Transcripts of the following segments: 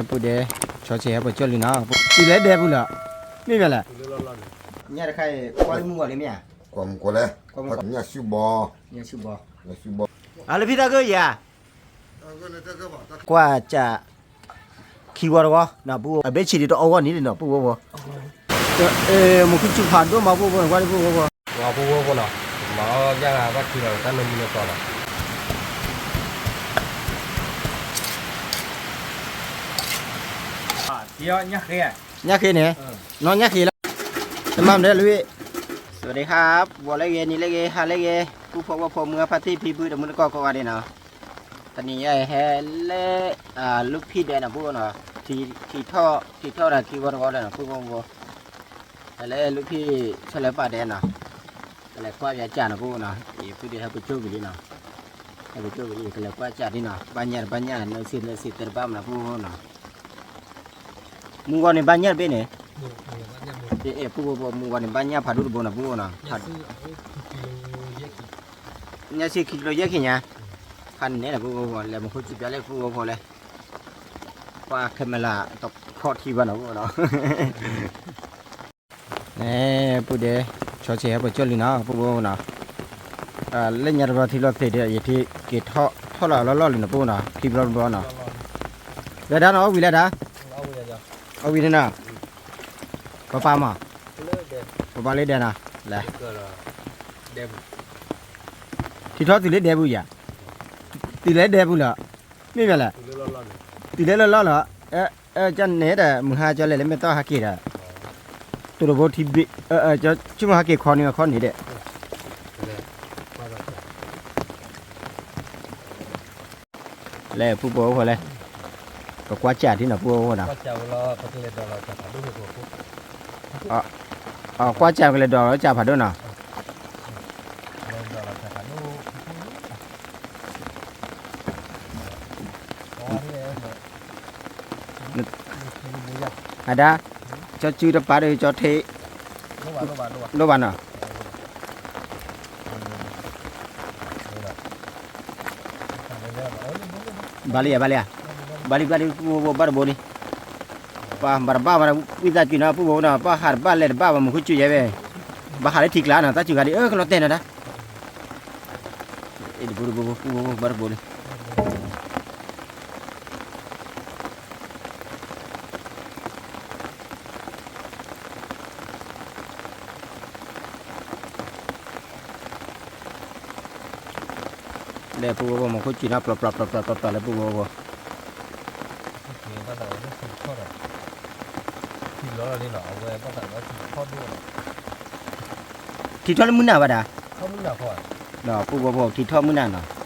ပူၤဒဲး ဆီဆဲးဟဲပှဲၤကၠီၣ်လံနီၤ, တုၤလၢဒဲပူၤလီၤ, မ့ၢ်မ့ၢ်လဲၣ်, ညၣ်တခါအံၤ ကွၢ်လၢမုၢ်ဂီၤလံမ့ၢ်ဧါ, ကွၢ်မုၢ်ဂီၤလဲၣ်, ညၣ်ဆူၣ်ဘီ, ညၣ်ဆူၣ်ဘီ, အလၢဖံသၣ်ဂၢၢ်ယၤ, ကွၢ်စး ခံဝီတဝီ, ပူၤအဘ့ၣ်ဆံးဒံးတအီဂီၢ်န့ၣ်နီၤ ပူၤဝီဝီ, မူခိၣ်စူၣ်ဖးဒိၣ်မး ပူၤဝီဝီ, ပူၤဝီဝီနီၤ, မၤအီၣ်ယၢ်ဂၤဘၣ်ထံလီၤ တၢ်နမူနကီလီၤ, ညၣ်ဃ့န့ၣ်, နီၢ်ညၣ်ဃ့လီၤ, တမၤမနုၤလဲၣ်, စဝးဒံဟါ, ဝီၤလၢဂ့ၤ နံၤလၢဂ့ၤ ဟါလၢဂ့ၤ, ပူၤဖိဝီဖိမုၢ်ဖါတံၢ်ဖံဖု တမူတကိးကိးဂၤဒဲးနီၤ, တနံၤညါအံၤဟဲလၢ လူၢ်ဖံၣ်ဒဲးနီၤ ပူၤနီၤ, ထံထီၣ် ထံထီၣ်ဒီးခံဝီတဝီဒီးနီၤ ပူၤဖိဖိ, ဟဲလၢလူၢ်ဖံၣ် ဆီလၢပာ်ဒဲးနီၤ, ကလဲၤကွၢ်ပၠးစးနီၤ ပူၤနီၤ, အံၤဖုဒဲးဟဲပကၠိၣ်ကလံနီၤ, ဟဲပကၠိၣ်ကလံ ကလဲၤကွၢ်စးဒ်နီၤ ဘၣ်ညၣ်တဘၣ်ညၣ် နၢစ့နၢစ့သၢတဘၣ်မနုၤ ပူၤဖိနီၤ မုၢ်ဂီၤန့ၣ်ဘၣ်ညၣ်တဘ့ၣ်န့ၣ်, ပူၤဖိ မုၢ်ဂီၤန့ၣ်ဘၣ်ညၣ်ဖးဒိၣ်တဘိနီၤ ပူၤဖိနီၤ, ညၣ်ဆံခံကလိယဲၢ်ခံညါ, ဖးန့ၣ်နီၤ ပူၤဖိ လဲၤမူခိၣ်စူၣ်ပၠးလၢပူၤဖိလဲၣ်, ကွၢ်ခဲမလၢ တခီထံဘၣ်နီၤ ပူၤဖိနီၤ ပူၤဒဲး ဆီဆဲးဟဲပှဲၤကၠီၣ်လံနီၤ ပူၤဖိနီၤ, လၢညါတဘျီထံလီၤသ့ၣ်ဒီး ယထံက့ၤထီၣ်လီၤအလီၢ်လီၢ်လံနီၤ ပူၤနီၤ ခံဘျီတဘျီနီၤ, ဝဲဒၣ်နီၤ အီၣ်ဝံၤလၢဒၣ်, အီၣ်ဝံၤန့ၣ်နီၤ, ပပၢ်မး, ပပၢ်လၢဒဲးနီၤ, လဲၤ, ထံထီၣ်တုၤလၢဒဲပူၤယၤ, တုၤလၢဒဲပူၤလီၤ, မ့ၢ်မ့ၢ်လဲၣ်, တုၤလၢလီၢ်လီၢ်လီၤ, ကန့ၣ်ဒီး မုၢ်ဟါကၠီလဲၤလၢမ့ၢ်တီၢ်ဟးက့ၤဒီး, တိၢ်တဘိထံဘ့ၣ်, ဆိကမိၣ်ဟးက့ၤခီန့ၣ်ခီန့ၣ်ဒီး လဲၤပူၤဖိအိၣ်ဖိလဲၣ်, ပကွၢ်စးထံနီၤ ပူၤဖိနီၤ, ကွၢ်စးကလဲၤဒီးလီၤစးဖးဒိၣ်နီၤ, အဒၣ်, ကၠီစုတပာ်ဒီးကၠီထ့, လိၣ်ဘၣ်နီၤ, ဘၣ်လံဧါ ဘၣ်လံဧါ, ဘၣ်လံဘၣ်လံပူၤဖိ ဘၣ်တဘိလံ, ပှၤဘၣ်တဘၣ်ဘၣ် ဝံသးစူၤနီၤ ပူၤဖိနီၤ ပှၤဟးတဘၣ်လဲၤတဘၣ်ဘၣ် မူခိၣ်စူၣ်ယဲဝဲ, ဘၣ်ဟးလၢထံကျါနီၤ တၢ်စူၤဂၤဒ်အၢကလီၤတဲာ်နီၤဒၣ်, တဘိတဘိ ပူၤဖိ ဘၣ်တဘိလံ လဲၤပူၤဖိ မူခိၣ်စူၣ်နီၤ ပျီပျီပျီပျီပျီပျီလၢပူၤဖိ, ထံထီၣ်လၢမုၢ်နၤဘၣ်ဒၣ်, ပူၤဖိဖိထံထီၣ်မုၢ်နၤနီၤ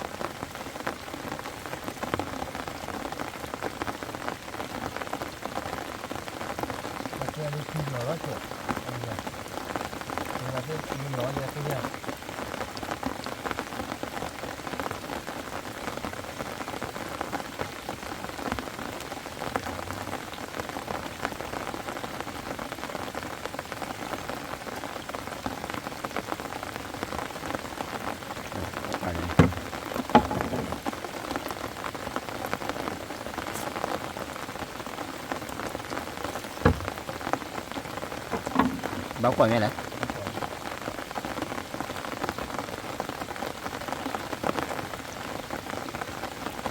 ဘၣ်ကွၢ်မ့ၢ်လဲၣ်,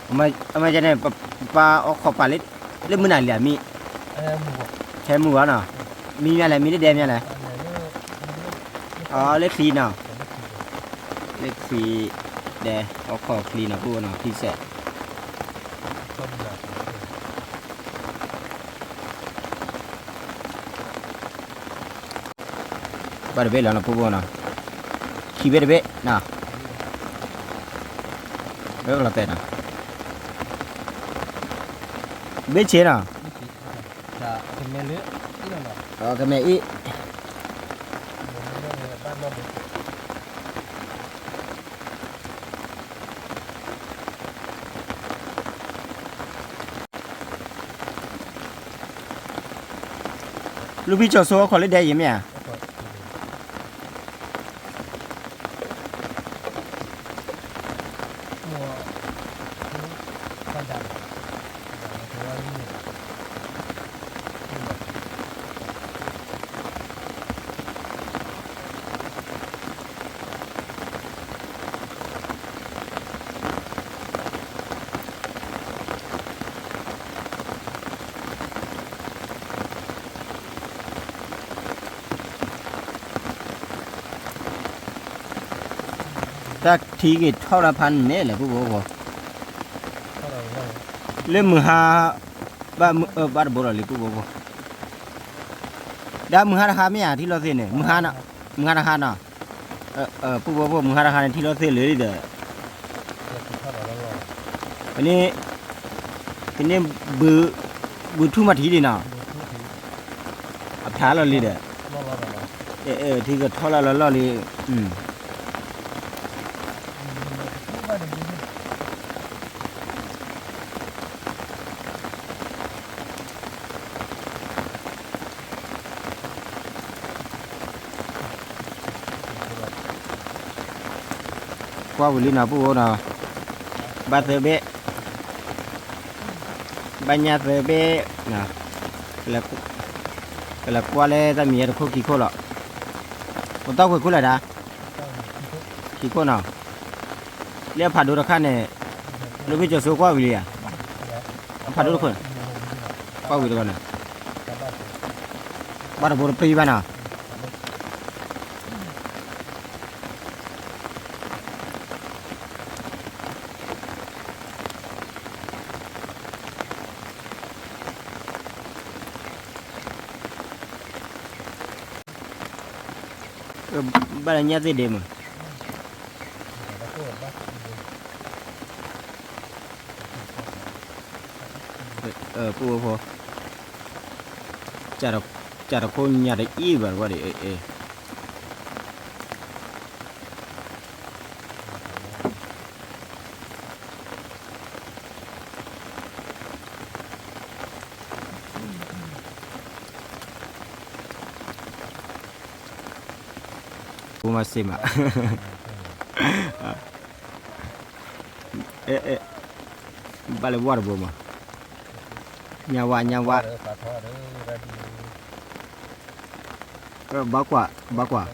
အမ့ၢ်န့ၣ် ပပၢ်အိၣ်ခိးပာ်လၢ လၢမုၢ်နၤလံဧါမံၤ, ဟဲမုၢ်ဂီၤနီၤ, မံၤမ့ၢ်လဲၣ် မံၤလၢဒဲမ့ၢ်လဲၣ်, အလၢချံနီၤ, လၢချံဒဲ အိၣ်ခိးချံနီၤ ပူၤနီၤ ချံစဲး ဘၣ်တဘ့ၣ်လီၤနီၤ ပူၤဖိနီၤ, ခံဘ့ၣ်တဘ့ၣ်နီၤ, လၢကလီၤတဲာ်နီၤ, ဘ့ၣ်ဆ့နီၤ, ကမဲအံၤ လူၢ်ဖံကၠီၤစိအိၣ်ခိးလၢဒဲယံၤမ့ၢ်ဧါ, မ့ၢ်ဒၣ်, ဒၣ်လီၤ တၢ်ထံက့ၤထီၣ်တၢ်ဖးန့ၣ်လဲၣ် ပုၢ်ဖိဖိ, လၢမုၢ်ဟါ, ဘၣ်မုၢ်အၢဘၣ်တဘိလီၤလံ ပုၢ်ဖိဖိ, ဒီးမုၢ်ဟါတဟါမ့ၢ်ဧါ ထံၣ်လိာ်သ့န့ၣ်, မုၢ်ဟါတဟါနီၤ, ပုၢ်ဖိဖိ မုၢ်ဟါတဟါန့ၣ် ထံၣ်လိာ်သ့လၢဒီး ပန့ၣ်, ပန့ၣ်ဘု, ဘုထူၣ်မၤထံလံနီၤ, အဖျါလီၤလံဒီး, ထံကထီၣ်လီၤလီၤလီၤလံ, ကွၢ်ဝံၤလံနီၤ ပုၢ်ဖိနီၤ, ဘၣ်သၢဘ့ၣ်, ဘၣ်ညၣ်သၢဘ့ၣ်, ကလဲၤကွၢ်လၢတၢ်မံၤယဲတခိၣ်ခံခိၣ်လီၤ, ပတီၢ်ကွဲၤခိၣ်လဲၣ်ဒၣ်, ခံခိၣ်နီၤ, လၢအဖးဒိၣ်တခါန့ၣ်, လၢဖ့ကၠီၤစိကွၢ်ဝံၤလံဧါ, အဖးဒိၣ်တခိၣ်န့ၣ်, ကွၢ်ဝံၤတခါန့ၣ်, ဘၣ်တဘိတပျံၤဘၣ်နီၤ. ဘၣ်လၢညၣ်သ့ၣ်ဒ့မး, ပုၢ်ဖိ, ကၢ်တခိၣ်ညၣ်တအံၣ်ဘၣ်ဝဲဒၣ်, ပူမၤစ့မး, ဘၣ်လၢဝၣ်တဘိမး, ညၣ်ဝါ ညၣ်ဝါ, ဘၣ်ကွၢ်, ဘၣ်ကွၢ်,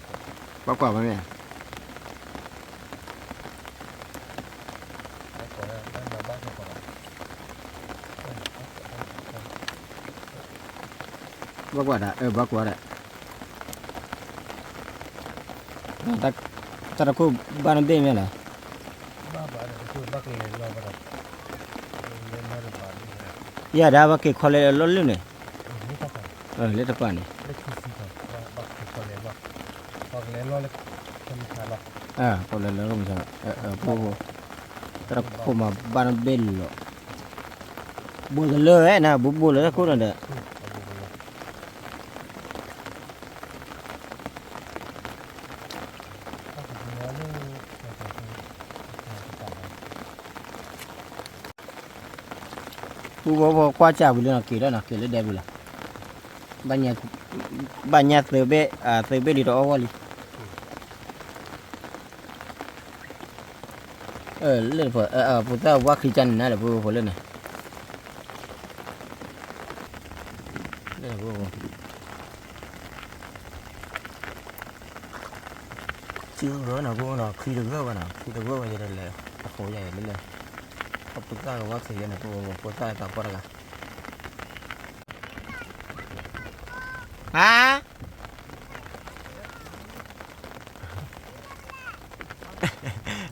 ဘၣ်ကွၢ်မ့ၢ်, ဘၣ်ကွၢ်ဒၣ်, ဘၣ်ကွၢ်ဒၣ်, တၢ်တခိၣ်ဘၣ်တဘ့ၣ်မ့ၢ်လဲၣ်, ယၤဒၣ်ဘၣ်က့ၤခီလဲၣ်လီၤလၢန့ၣ်, လၢတပၤန့ၣ်, ခီလဲၣ်လီၤ, တၢ်တခိၣ်မးဘၣ်တဘ့ၣ်လီၤ, ဘိးတလၢဝဲနၤ ဘိးဘိးလၢတၢ်ခိၣ်န့ၣ်ဒီး ပုၢ်ဖိကွၢ်စၢ်ဝံၤလၢနီၤ က့ၤလီၤနီၤ က့ၤလၢဒဲပူၤလီၤ, ဘၣ်ညါသၢဘ့ၣ်, သၢဘ့ၣ်လံတအီၣ်ဂီၢ်လံ, လၢ, ဖိသၣ်ဝါခံကန့ၣ်နၤဒီး ပုၢ်ဖိလၢန့ၣ် လၢ, စုဂၢၢ်နီၤ ပုၢ်ဖိနီၤ ခံတဂၢၢ်ဝဲနီၤ ခံတဂၢၢ်ဝဲယဲဒီးလဲၤ, အဃိယဲလဲၤလဲၤ, အဖိသၣ်ကဝါခံယဲန့ၣ် ပုၢ်ဖိ ဖိသၣ်သးပှၢ်တဂၤ, ဟါ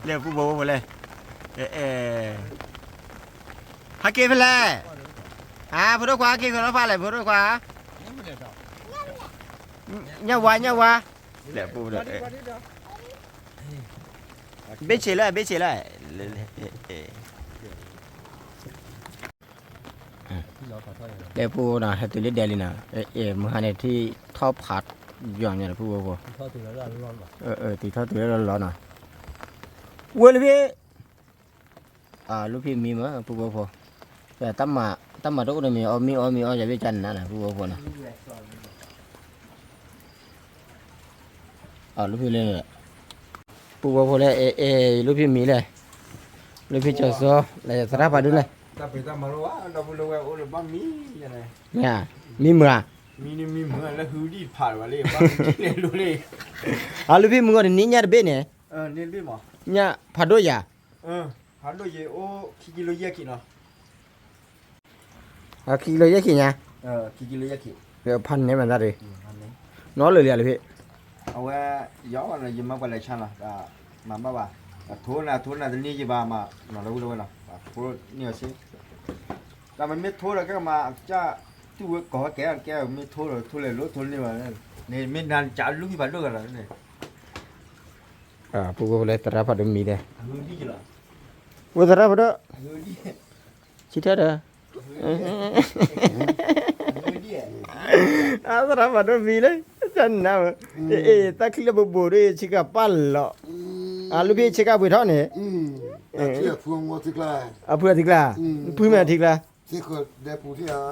လၢပုၢ်ဖိဖိလဲၣ်, ဟဲက့ၤဖဲလဲၣ်, ဟါ ဖိဒိၣ်ခွါ ဟဲက့ၤဖဲလဲၣ်ဖဲလဲၣ် ဖိဒိၣ်ခွါ, ညၣ်ဝါ ညၣ်ဝါ, လဲၤပူၤဒီး, ဘ့ၣ်ဆ့းလၢ ဘ့ၣ်ဆ့းလၢ, လဲၤပူၤနီၤ ဟဲတုၤလၢဒဲလံနီၤ, မုၢ်ဟါန့ၣ်ထံၣ်ထီၣ်ဖးယီၤညါဒီး ပုၢ်ဖိဖိ, တုၤထီၣ်တုၤလၢလီၤနီၤ, ဝဲလၢဖဲ လူၢ်ဖံးမံမး ပုၢ်ဖိဖိ, တၢ်မၤတအိၣ်တမံၤ အီၣ်မံအီၣ်မံအီၣ်ယၤဘ့ၣ်ကန့ၣ်နၤ ပုၢ်ဖိဖိနီၤ, လူၢ်ဖံးလၢ, ပုၢ်ဖိဖိလၢ အဲ လူၢ်ဖံးမံလဲၣ်, လူၢ်ဖံးကၠီၤစီ လၢသရၣ်ဖးဒိၣ်လဲၣ်, မံမုာ်ဧါ, မံမုာ်ဧါလၢဟုဒံၣ်တဖးလၢၤဘၣ်လံ, လူၢ်ဖံးမံဂီၢ်တနံၤညၣ်တဘ့ၣ်န့ၣ်, ညၣ်ဖးဒိၣ်ယၤ ဖးဒိၣ်ယဲအိၣ်ခံကံလိယဲၢ်ခံနီၤ, ခံကံလိယဲၢ်ခံညါ, ဖးန့ၢ်မးတၢ်တဂ့ၤ, နီၢ်လၢာ်လံဧါလၢဖဲ, အဝဲ, ယမၤပှၤလဲၤဆါနီၤ, မၤဘၣ်ဘၣ်, အထိနၤ အထိနၤတန့ၢ်ယဘၣ်မး နီၢ်လၢဝံၤလၢဝဲနီၤ အထိန့ၢ်အီၤစ့ တၢ်မ့မ့ၢ်ထိဒီးကဲမး အကစၢ်တူၢ်ဝဲကိးဝဲကဲ ကဲမ့ၢ်ထိဒီး ထိလဲၤလိထိန့ၢ်ဘၣ် န့ၣ်မ့ၢ်နၤကးလူၢ်ဖံဘၣ်ဒိၣ်ဂၤလီၤန့ၣ် ပူဖိလၢသရၣ်ဖးဒိၣ်မံၤဒီး ဝဲသရၣ်ဖးဒိၣ် ဆံထၢၣ်ဒီး အသရၣ်ဖးဒိၣ်မံၤလၢ တၢ်နးဝဲ အ့ၣ် တၢ်ချံလၢဘိးဘိးဒီး ဆ့ကၤပၢ်လီၤ အလူၢ်ဖံဆ့ကၤပှ့ၤထီၣ်န့ၣ် အဖုအထံကျါ ဖုမဲာ်ထံကျါ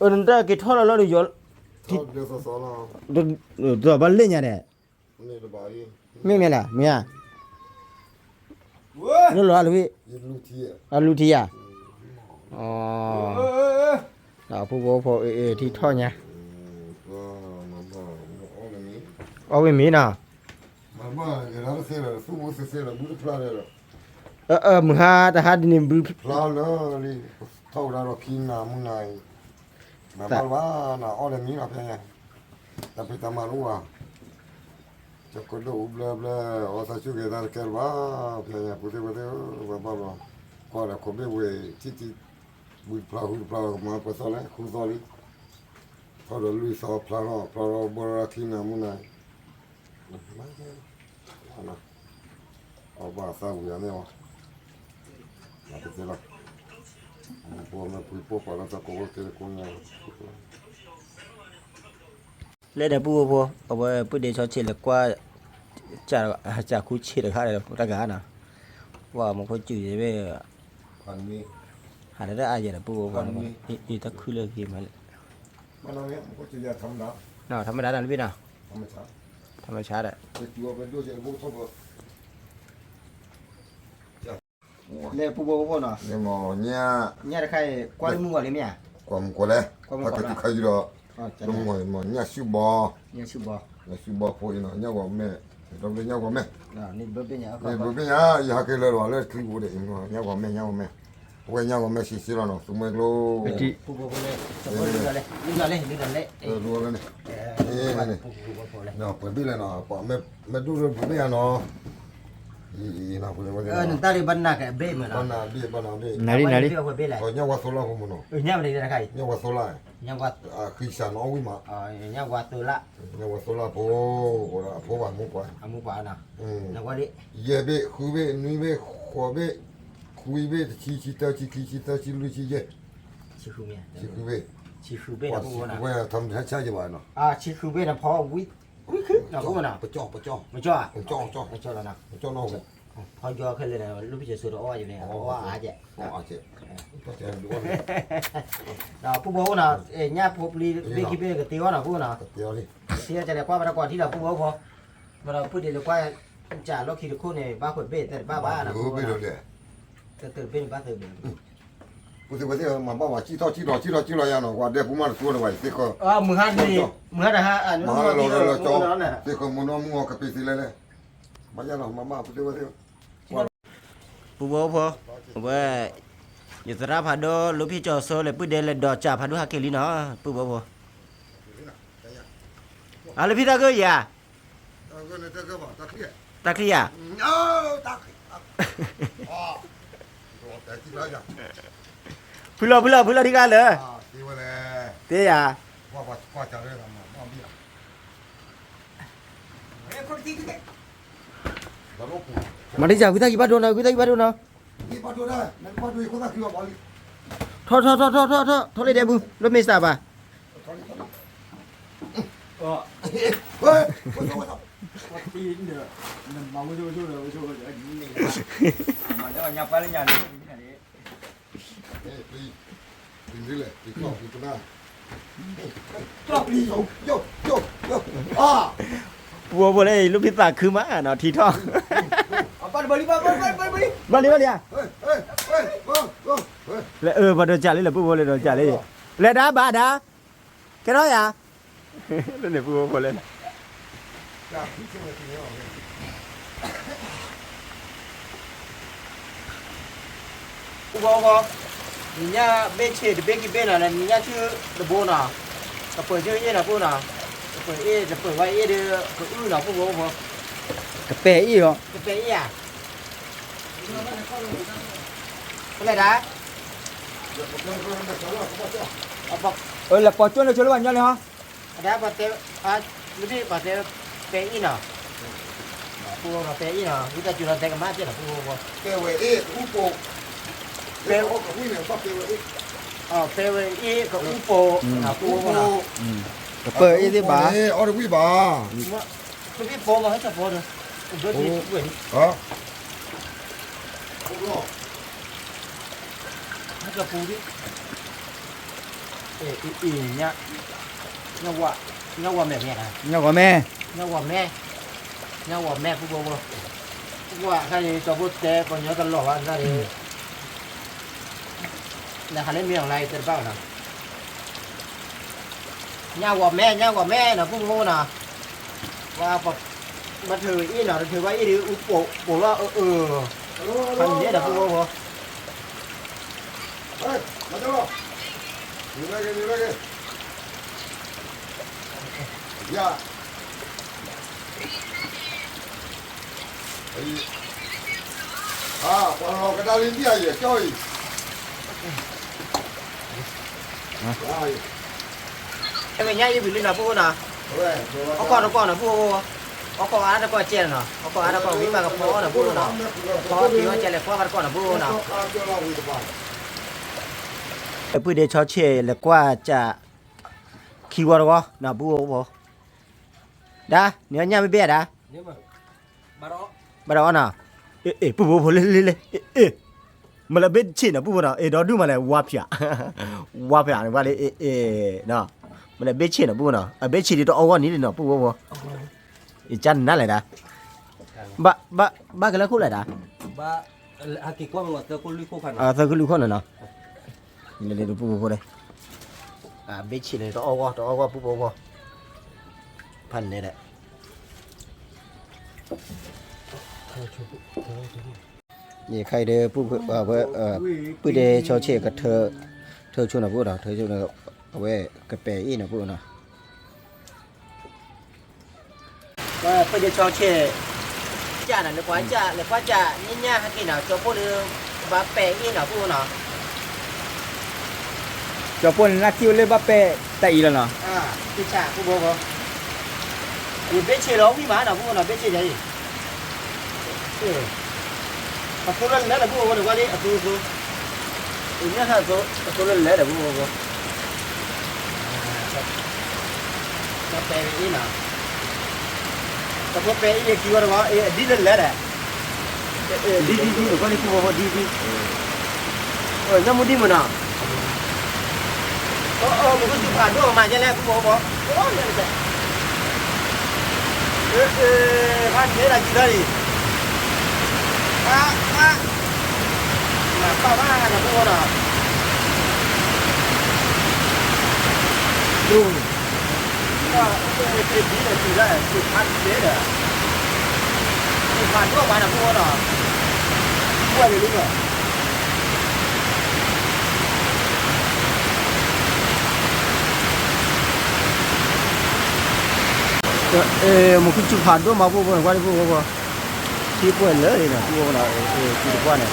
အနတၢ်က့ၤထီၣ်လီၤလီၤဒီးယီၤ ဒီးဘၣ်လဲၣ်ညါဒဲး မ့ၢ်မ့ၢ်လဲၣ် မ့ၢ်ဧါ လီၤလီၤအလူၢ်ဖံ အလူၢ်ထံဧါ အဖုဖိဖိအ့ၣ်အ့ၣ်ထံထီၣ်ညါ အီၣ်ဝံၤမ့ၤနီၤ မုၢ်ဟါတဟါဒ်န့ၣ်ဘု ဖျါလၢလံ ထီၣ်ဝဲဒၣ်ဒီးခံနၤမုၢ်နၤအံၤ နဘၣ်လၢၤဘၣ်နၤ အီၣ်လၢမံနီၤဖဲညါ တၢ်ဖံးတၢ်မၤတအိၣ်ဘၣ် ကကဒိၣ်အူဘျၢဘျၢ အီၣ်သးဆူၣ်က့ၤသးတကဲလၢၤဘၣ် ဖဲညါ ပူၤသ့ၣ်ဝဲသ့ၣ် ဘၣ်ဘၣ်လီၤ ကွၢ်ဒီးခိးဘ့ၣ်ဝဲ ထံၣ်ထံၣ် ဘုတဖျါဃုတဖျါ ကမၤပှဲၤသီလဲၣ် ဃုသီလံ ထီၣ်ဒီးလွံၢ်သီဖျါထီၣ် ဖျါထီၣ်ဘီထီၣ်ခံနၤမုၢ်နၤ အီၣ်ဘၣ်သးဝံၤအန့ၣ်ဝဲ မၤတသ့လီၤ မ့ၢ်ပှၤမ့ၢ်ပှၤပိာ်ပာ်လၢသကိးဝဲကဲကိးညါ လၢဒီးပုၢ်ဖိဖိ အဝဲပုၢ်ဒ့ဆီဆ့လဲၤကွၢ် စၢ်ခူဆ့တခါဒီးတဂၤနီၤ ဝဲမူခိၣ်စူၤမ့ၢ် ဟးလၢအယဲၢ်ဒီးပုၢ်ဖိဖိ အံၤတၢ်ခုလၢက့ၤမးလၢ ထီၣ်မတၤနီၤလၢဘ့ၣ်နီၤ ထီၣ်မဆါဒီး လၢပုၢ်ဖိဖိနီၤ ညၣ်တခါအံၤ ကွၢ်မုၢ်ဂီၤလံမ့ၢ်ဧါ ကွၢ်မုၢ်ဂီၤလဲၣ် ကွၢ်မုၢ်ဂီၤလၢ တခါယူၤဒီး လၢမုၢ်ဂီၤ ညၣ်ဆူၣ်ဘီ ညၣ်ဆူၣ်ဘီဖိအံၤနီၤ ညၣ်ဂီၤမဲာ် ဒီဘ့ၣ်ညၣ်ဂီၤမဲာ် ဘ့ၣ်ညါ ယဟးက့ၤလၢၤဒီးလၢချံပူၤဒီး ညၣ်ဂီၤမဲာ် ညၣ်ဂီၤမဲာ် အဝဲညၣ်ဂီၤမဲာ်ဆံးဆံးလီၤနီၤ သူမှဲကျိ ပုၢ်ဖိဖိလၢ လၢ လၢ လၢ လၢ လၢ ပှဲၤဘ့ၣ်လဲၣ်နီၤ မ့ၢ်ဒိၣ်လၢပှဲၤဘ့ၣ်ဧါနီၤ နတၢ်ဒ်ဘၣ်နၤကဘ့ၣ်မးနီၤ ဘၣ်နၤဘ့ၣ် ဘၣ်နၤဘ့ၣ် နၤဒ်နၤဒ် ညၣ်ဝါသိလၢဖိမးနီၤ ညၣ်ဝါသိလၢ ညၣ်ဝါသိလၢ ဃံစးနီၤဝံၤမး ညၣ်ဝါသိလၢ ညၣ်ဝါသိလၢဖိ အဖိဘၣ်မူပှၤ ယဲၢ်ဘ့ၣ် ဃုဘ့ၣ် နွံဘ့ၣ် ဃိးဘ့ၣ် ခွံဘ့ၣ် တဆံ ဆံတၢ ဆံခံ ဆံသၢ ဆံလွံၢ် ဆံယဲၢ် ဆံဃုဘ့ၣ် ဆံဃုဘ့ၣ် ထီၣ်မဆါယဘၣ်နီၤ ဆံဃုဘ့ၣ်န့ၣ်ဖီဝံၤ ဝံၤခုနီၤ ပကၠီ ပကၠီ ပကၠီ ပကၠီနီၤ ဖီယီခဲလၢာ်န့ၣ် လူဖံစိၤစိၤတအီၣ်ယၤန့ၣ် အီၣ်အါကဲး ဒီးပုၢ်ဖိအိၣ်နီၤ ညၣ်ဖိပျံၤဘ့ၣ်ခံဘ့ၣ်ကတ့အီၣ်နီၤ ပုၢ်နီၤ ကသံအီၣ်ကလဲၤကွၢ်ဘၣ်တၢ်ကွၢ်ထံလီၤ ပုၢ်ဖိဖိ မ့ၢ်ဒီးပုၢ်ဒ့လၢကွၢ် ကၢ်လီၢ်ခံတခိၣ်န့ၣ် ဘၣ်ခွဲးဘ့ၣ်သဲတဘၣ်ဘၣ်နီၤ ပုၢ်ဖိ တဘ့ၣ်န့ၣ်ဘၣ်သၢဘ့ၣ် ပုၢ်သ့ၣ်ဝဲသ့ၣ်မၤဘၣ်ဝဲ စံၣ်ထီၣ်စံၣ်လီၤ စံၣ်ထီၣ်စံၣ်လီၤယါနီၤ ကွၢ်ဒဲပူၤမးတသူန့ၣ်ဝဲ သ့ၣ်ဃီ မုၢ်ဟါန့ၣ် မုၢ်ဟါတဟါ မုၢ်ဟါလီၤလီၤလီၤကၠီ သ့ၣ်ဃီမုၢ်နီၢ်မုၢ်အီၤကပ့ၤသ့လဲၣ်လဲၣ် မၤယါနီၤ မၤဘၣ်ပုၢ်သ့ၣ်ဝဲသ့ၣ် ပုၢ်ဖိဖိ အဝဲ ယသရၣ်ဖးဒိၣ် လူဖံကၠီၤစိလဲၣ် ပုၢ်ဒဲလဲၣ် ဒီးကၢ်ဖးဒိၣ်ဟးက့ၤလံနီၤ ပုၢ်ဖိဖိ အလူဖံတၢ်ဂၢၢ်ယၤ တၢ်ချံယၤ ဖုလီၤ ဖုလီၤ ထံကျါလၢ သ့ယၤ မၤတံၢ်စၢ် ဝံသးကံဘၣ်ဒိနီၤ ဝံသးကံဘၣ်ဒိနီၤ ထီၣ်ထီၣ်ထီၣ်ထီၣ်ထီၣ် ထီၣ်လၢဒဲပူၤ လၢမ့ၢ်စၢ်ဘၣ် ပူဖိဖိလၢ လူဖံသးခုမးနီၤ ထံထီၣ် ဘၣ်လံဘၣ်လံဧါ လၢအၢ ပှၤဒီးကၢ်လံ လၢပုၢ်ဖိလၢဒီးကၢ်လံ လဲၤဒါဘၣ်ဒါ ကဲထီၣ်ယၤ လၢန့ၣ်ပုၢ်ဖိလၢ ပုၢ်ဖိဖိ နညၣ်ဘ့ၣ်ဆံးတဘ့ၣ်ခံဘ့ၣ်နီၤ နညၣ်ဆူၣ်တဘိနီၤ ကပၢၤဆူၣ်အ့ၣ်နီၤ ပုၢ်နီၤ ကပၢၤအ့ၣ် တပၢၤဝဲအ့ၣ်ဒီး ကအုနီၤ ပုၢ်ဖိဖိ ကပဲာ်အ့ၣ်လီၤ ကပဲာ်အ့ၣ်ဧါ ဖဲလဲၣ်ဒၣ်, အလဲၤပိာ်ကၠိန့ၣ် ကၠိလၢပှၤညီန့ၣ်ဟီ, အဒၣ်ပှၤတဲ, လၢမ့ၢ်ပှၤတဲ, ပဲအ့ၣ်နီၤ, ပူဖိနီၤ ပဲအ့ၣ်နီၤ ဝံသးစူၤလီၤတဲကမၣ်ကဲနီၤ ပူဖိဖိ, ပဲဝဲအ့ၣ်ကအူပိာ်, ပဲ, ပဲဝဲအ့ၣ်ကအူပိာ်, ပူဖိနီၤ, ကပၢၤအ့ၣ်သ့ၣ်ဘၣ်, အီၣ်တဝံၣ်ဘၣ် ကဘ့ၣ်ပိာ်မး ဟဲကၠီၤပိာ်ဒီး, ဘၢၣ်ဒ့ပူဝဲန့ၣ်, ဟဲကၠီၤပူဒ်, အ့ၣ်, ညၣ်ဝီၤမဲာ်, ညၣ်ဝီၤမဲာ်, ညၣ်ဝီၤမဲာ် ပူဖိဖိ, ပူဖိအခါန့ၣ် ကၠီၤဖိတဲပှၤညီတလီၢ်ဘၣ်န့ၣ်, နဟးလၢမ့ၢ်အီၤလၢ တဲတဘၣ်ဘၣ်နီၤ ညၣ်ဂီၤမဲ ညၣ်ဂီၤမဲနီၤ ပူဖိဖိနီၤ, ဘၣ်ထုးအ့ၣ်နီၤ တထုးဘၣ်အ့ၣ်ဒ်အူပိာ်လီၤ အၢ, ဖးန့ၣ်ဒီးပူဖိဖိ, ယၤ, ပှၤလီၤကဒါလံ ဒ်အံၤ ကၠီအံၤ, အဲ ညၣ်အံၤဝံၤလံနီၤ ပူဖိနီၤ, ဟီၣ်ခိၣ်တကီၢ်နီၤ ပူဖိဖိ, ဟီၣ်ခိၣ်အါတကီၢ်ကဲနီၤ ဟီၣ်ခိၣ်အါတကီၢ်ဝံၤဘၣ်ကဖီအီၣ်နီၤ ပူဖိနီၤ, ကဖီအီၣ်က့ၤဝဲကဲလဲၤကွၢ်ဘၣ်တကီၢ်နီၤ ပူဖိနီၤ, ပုၢ်ဒ့ဆီဆ့ၣ်လဲၤကွၢ်ကး ခံဝီတဝီနီၤ ပူဖိဖိ, ဒၣ် နညၣ်မ့ၢ်ဘ့ၣ်ဒၣ်, ဘၣ်ဒီးအီၣ်နီၤ, အ့ၣ် ပူဖိဖိ လ့လ့လ့, မ့ၢ်လၢဘ့ၣ်ဆ့ၣ်နီၤ ပူဖိနီၤ အ့ၣ် ဒီဒူၣ်မးလဲၣ် ဝါဖၠး, ဝါဖၠးန့ၣ် ဝါလၢ မ့ၢ်လၢဘ့ၣ်ဆ့ၣ်နီၤ ပူဖိနီၤ အဘ့ၣ်ဆ့ၣ်ဒ်တအီၣ်ဂီၢ်နံၤလံနီၤ ပူဖိဖိ, ယကနၣ်လဲၣ်ဒၣ်, ဘၣ်ကလၢခိၣ်လဲၣ်ဒၣ်, သၢကလုာ်ခိၣ်နီၤနီၤ, လၢလၢပူဖိဖိန့ၣ်, ဘ့ၣ်ဆ့ၣ်န့ၣ် တအီၣ်ဂီၢ် တအီၣ်ဂီၢ် ပူဖိဖိ, ဖးန့ၣ်ဒီး ယခါအံၤဒီး ပုၢ်ဒ့ဆီဆ့ၣ်ကထၢ, ထၢဆိနီၤ ပူဖိနီၤ ထၢဆိနီၤ, အဝဲကပဲာ်အ့ၣ်နီၤ ပူဖိနီၤ, ပုၢ်ဒ့ဆီဆ့ၣ်, ကၠၣ်နီၤ လဲၤကွၢ်ကၠၣ် လဲၤကွၢ်ကၠၣ် ညၣ်ညၣ်ဟဲက့ၤနီၤ ကၠီၤပိၢ်လၢ ဘၣ်ပဲာ်အ့ၣ်နီၤ ပူဖိနီၤ ကၠီၤပိၢ်န့ၣ် နၢ်ထံၣ်ဝဲလၢဘၣ်ပဲာ်တၢ်အံၤလီၤနီၤ, သ့ၣ်ဆၣ် ပူဖိဖိ, အံၤဘ့ၣ်ဆ့ၣ်လီၤဝံၣ်မးနီၤ ပူဖိနီၤ ဘ့ၣ်ဆ့ၣ်ယၤအံၤ, အသိလၢလဲၤဒီး ပူဖိဖိ နကွၢ်လံ အသိသိ, အံၤမ့ၢ်ဟဲသိ အသိလၢလဲၤဒီး ပူဖိဖိ ကပဲာ်အ့ၣ်နီၤ, ကပဲာ်အ့ၣ် ခံဝီတဝီ အဒ်လၢလဲၤဒီး, ဒ်ဒ်ဒ် နကွၢ်လံ ပူဖိဖိ ဒ်ဒ်, ညၣ်မူဒံၣ်မုၢ်နီၤ, မူခိၣ်စူၤဖးဒိၣ်မးကဲလဲၣ် ပူဖိဖိ, ဖးန့ၢ်ဒၣ်ကံၤထီၣ်လံ, ဖး, ဖး, မၤပာ်ဘၣ်နီၤ ပူဖိနီၤ ဒ်, က့ၤဒ်ဒီးစူၤဒၣ် စူၤဖးဒ့ဒီး, စူၤဖးဒိၣ်မးနီၤ ပူဖိနီၤ, ပှဲၤလံလံနီၤ, မူခိၣ်စူၤဖးဒိၣ်မး ပူဖိနီၤ ကွၢ်လံ ပူဖိဖိ, ထံပှဲၤလၢာ်လံနီၤ ပူဖိနီၤ, စူၤတပှၢ်န့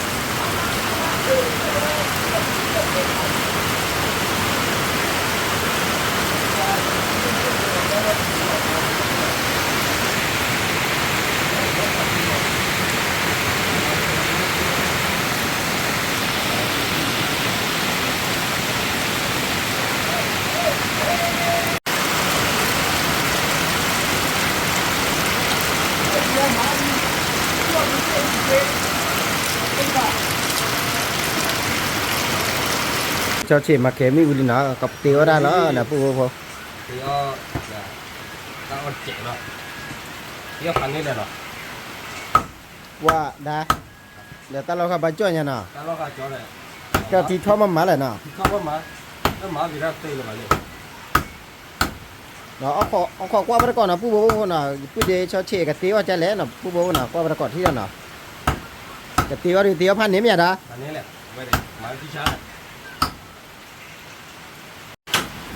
ၣ် ဆီဆ့ၣ် မၤကဲၤမ့ၣ်အူလံနီၤ ကပတ့အီၣ်ဒၣ်လီၤ နပူဖိဖိ, တ့အီၣ်, တ့အီၣ်ဖးန့ၣ်လဲၣ်နီၤ, ဝါဒၣ်, ဒီးတၢ်လီၢ်ခါဘၣ်ကၠီၣ်ညါနီၤ, ကထံထီၣ်မးမးလဲၣ်နီၤ, အီၣ်ခိးကွၢ်ပတကိးနီၤ ပူဖိဖိနီၤ ပုၢ်ဒ့ဆီဆ့ၣ် ကတ့အီၣ်ကလဲၣ်နီၤ ပူဖိဖိနီၤ ကွၢ်ပတကိးထံလီၤနီၤ, ကတ့အီၣ်ဒ်တ့အီၣ်ဖးန့ၣ်မ့ၢ်ဒၣ်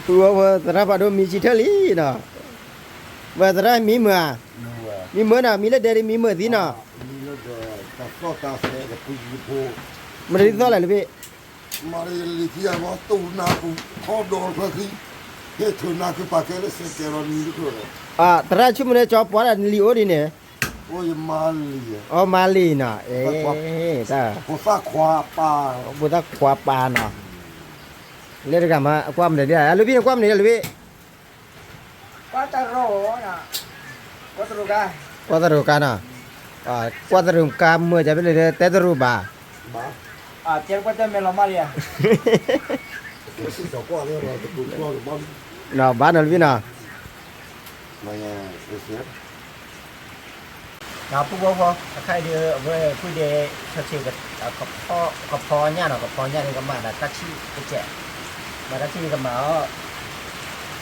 ပူဖိဖိ သရၣ်ဖးဒိၣ်မံဆံထၢၣ်လံနီၤ, ပသရၣ်မံမုာ်ဧါ, မံမုာ်နီၤ မံလၢဒဲဒ်မံမုာ်သံနီၤ, တၢ်သီၣ်တၢ်သဲ ဖိ မတၤဒ်သိးလဲၣ်လၢဘ့ၣ်, မၤလံလံခံဂၤဘီ တူၢ်နၢ်ကူၣ်ထီဒီးဖျၢၣ်ခံ, ဟဲထုးနၢ်ကူၣ်ပာ်ကဲလၢစဲးကဲၤလီၤနံၤတခိၣ်ဒီး, သရၣ်ဆူၣ်မုၢ်န့ၣ် ကၠီပှၤဒၣ်နလံၤအိၣ်ဒ်န့ၣ်, အိၣ်ယမၤလံၤ, အိၣ်မၤလံၤနီၤ, အဲ, ဖိသၣ်ခွါပၢ်, ဖိသၣ်ခွါပၢ်နီၤ, လၢတဂၤမး အကွၢ်မနုၤဒ်လဲၣ်, အလၢဘ့ၣ်န့ၣ် ကွၢ်မနုၤဒ်လဲၣ်လၢဘ့ၣ် ကွၢ်တရူးကါနီၤ, ကွၢ်တရူးကါမၢ် ကၠီဖဲလဲၣ် တဲတရူးဘၣ်, ဘၣ်နီၤလၢဘ့ၣ်နီၤ, ပူဖိဖိ အခါအံၤဒ် အဝဲကွံာ်ဒဲး ဆၢဆ့ ကဖီညၣ်နီၤ, ကဖီညၣ်န့ၣ် ကမၤဒီးတၢ်ဆံၣ်တစဲး, မၤတၢ်ဆံၣ်န့ၣ်ကမၤ